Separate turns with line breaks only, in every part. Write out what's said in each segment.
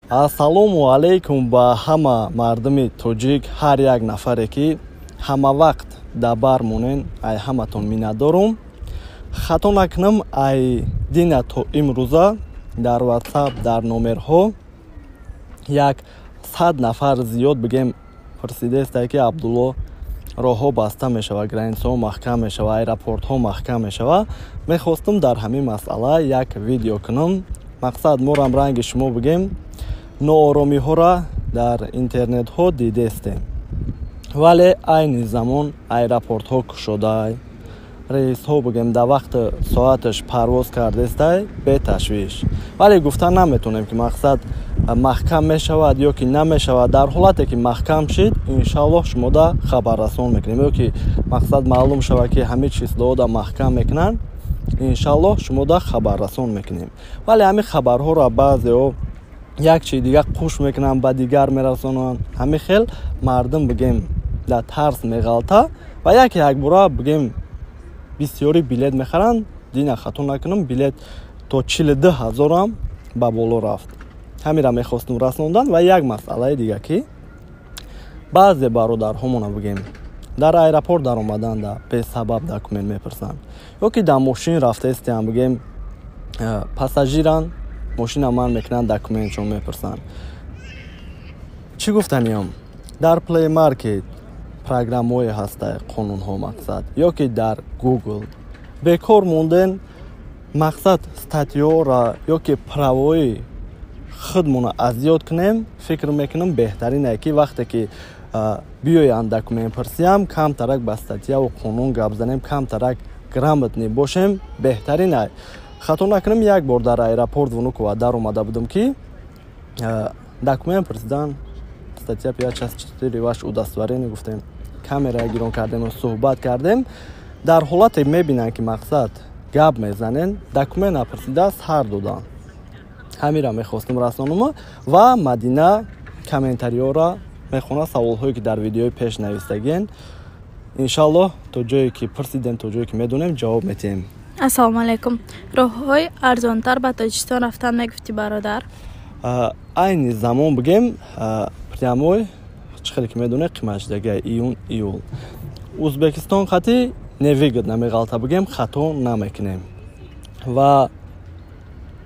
Ассалому алайкум ба ҳама мардуми тоҷик, ҳар як нафаре, ки ҳама вақт дар бар монен, ай ҳаматон миннатдорум. Хато накунам, ай дина то имрӯза дар WhatsApp, дар номерҳо 100 нафар зиёд, бигем, пурсидаестай, ки Абдулло, роҳҳо баста мешава, границаҳо маҳкам мешава, аэропортҳо маҳкам мешава. Мехостум дар ҳамин масъала як видео кунам. Мақсад, морам ранги шумо, бигем, нооромиҳоро дар интернетҳо дидестем, вале айни замон аэропортҳо кушодай, рейсҳо, бигем, дар вақти соаташ парвоз кардестай беташвиш. Вале гуфта наметонем, ки, мақсад, маҳкам мешавад ё ки намешавад. Дар ҳолате ки маҳкам шид, иншаллоҳ, шумода хабаррасон мекунем, ё ки, мақсад, маълум шавад, ки ҳамин числоҳода маҳкам мекунанд, иншаллоҳ, шумода хабаррасон мекунем. Вале ҳамин хабарҳоро баъзеҳо як чизи дига қуш мекунанд, ба дигар мерасонанд. Ҳамин хел мардум, бигем, дар тарс меғалта ва яке якбора, бигем, бисёрӣ билет мехаранд. Дина, хато накунам, билет то 42 ҳазорам ба боло рафт. Ҳамира мехостум расондан. Ва як масъалаи дига, ки баъзе бародарҳомона, бигем, дар аэропорт даромаданда бесабаб документ мепурсанд, ё ки дар мошин рафтаистиам, бигем, пассажиран, мошина ман мекунанд, документшон мепурсанд. Чӣ гуфтаниям? Дар Play Market программое ҳаста, қонунҳо, мақсад, ё ки дар Google бекор монден, мақсад, статьёра ё ки правои худмона аз ёд кунем. Фикр мекунам, беҳтаринае, ки вақте ки биёянд документ пурсиям, камтарак ба статьяву қонун гап занем, камтарак грамотный бошем, беҳтаринай. Хато накунам, як бор дар аэропорт Внуково дар омада будам, ки документ пурсидан. Статья 5, часть 4, ваш удостоверение гуфтем, камера гирон кардем, суҳбат кардем. Дар ҳолате мебинанд, ки, мақсад, гап мезанен, документ напурсида сар доданд. Ҳамира мехостум расонума. Ва Мадина комментариёра мехонад, саволҳое ки дар видеои пеш навистагиен. Иншаллоҳ, то ҷое ки пурсидем, то ҷое ки медонем, ҷавоб метиҳем.
Ассалому алайкум. Роҳҳои арзонтар ба Тоҷикистон рафтан мегуфтӣ, бародар?
Айни замон, бигем, прямой, чӣ хеле ки медонед, қиматшидагия июн, июл Узбекистон хати невыгодно меғалта, бигем, хато намекунем. Ва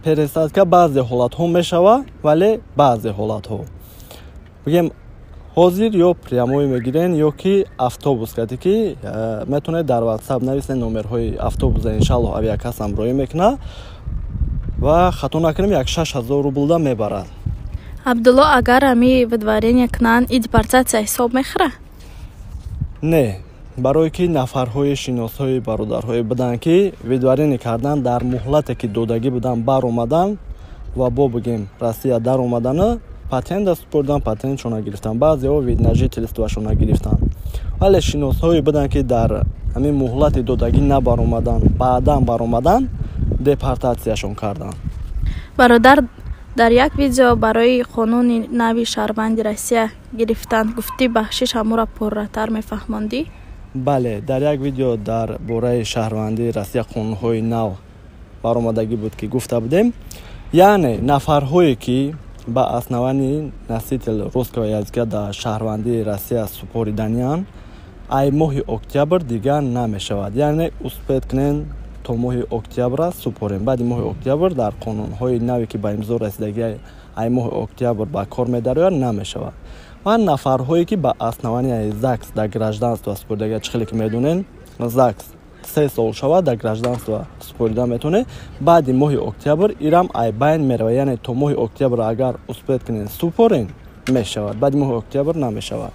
пересадка баъзе ҳолатҳо мешава, вале баъзе ҳолатҳо, бигем, ҳозир ё прямой мегирен, ё ки автобус кате, ки метавонед дар WhatsApp нависен номерҳои автобуса, иншаллоҳ, авиакассам роӣ мекунад. Ва хато накунем, як 6000 рублда мебарад.
Абдулло, агар ами выдворение кунанд, и депортатсия ҳисоб мехӯра?
Не, барое ки нафарҳои шиносҳои бародарҳое буданд, ки выдворение кардан, дар муҳлате ки додагӣ буданд баромаданд ва бо, бигем, Россия даромадана, патента супурдан, патентшона гирифтанд, баъзеҳо вид на жительствошона гирифтанд. Вале шиносҳое буданд, ки дар ҳамин муҳлати додагӣ набаромаданд, баъдан баромаданд, депортатсияшон карданд.
Бародар, дар як видео барои қонуни нави шаҳрванди Россия гирифтан гуфтӣ, бахшиш, ҳамура пурратар мефаҳмондӣ?
Бале, дар як видео дар бораи шаҳрвандии Россия қонунҳои нав баромадагӣ буд, ки гуфта будем, яъне нафарҳое ки ба основании носитель русского языка дар шаҳрвандии Россия супориданианд, ай моҳи октябр дигар намешавад. Яъне успеть кунен, то моҳи октябра супорем. Баъди моҳи октябр дар қонунҳои наве ки ба имзо расидагӣ, ай моҳи октябр ба кор медарояд, намешавад. Ва нафарҳое ки ба основании ЗАГС дар гражданство супоридагӣ, чӣ хеле ки медонен, ЗАГС 3 сол шавад, дар гражданство супорида метавонед. Баъди моҳи октябр ирам ай байн меравад. Яъне то моҳи октябр агар успеть кунед, супорен, мешавад, баъди моҳи октябр намешавад.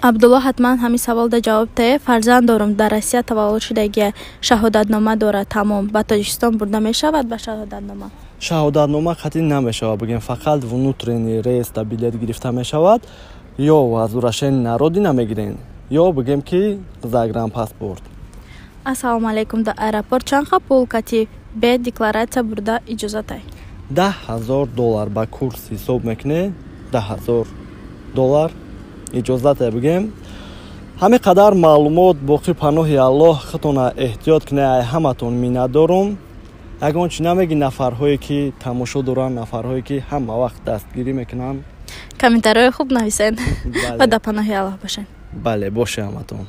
Абдулло, ҳатман ҳамин саволда ҷавоб дае. Фарзанд дорум, дар Россия таваллуд шудагия, шаҳодатнома дорад, тамом. Ба Тоҷикистон бурда мешавад ба шаҳодатнома?
Шаҳодатнома қатъӣ намешавад, бигем, фақат внутренний рейс да билет гирифта мешавад, ё возвращение на родина мегирен, ё, бигем, ки загранпаспорт.
Ассалому алайкум. Дар аэропорт чанд қа пул кати бе декларатсия бурда иҷозатай?
10 000 доллар ба курс ҳисоб мекунед, 10 000 доллар иҷозате, бигем. Ҳамин қадар маълумот. Боқӣ паноҳи Аллоҳ, худтона эҳтиёт кунед. Ай ҳаматон миннатдорум. Ягон чӣ намеги нафарҳое ки тамошо доранд, нафарҳое ки ҳама вақт дастгирӣ мекунанд?
Комментариҳои хуб нависед ва дар паноҳи Аллоҳ бошед.
Бале, боше ҳаматон.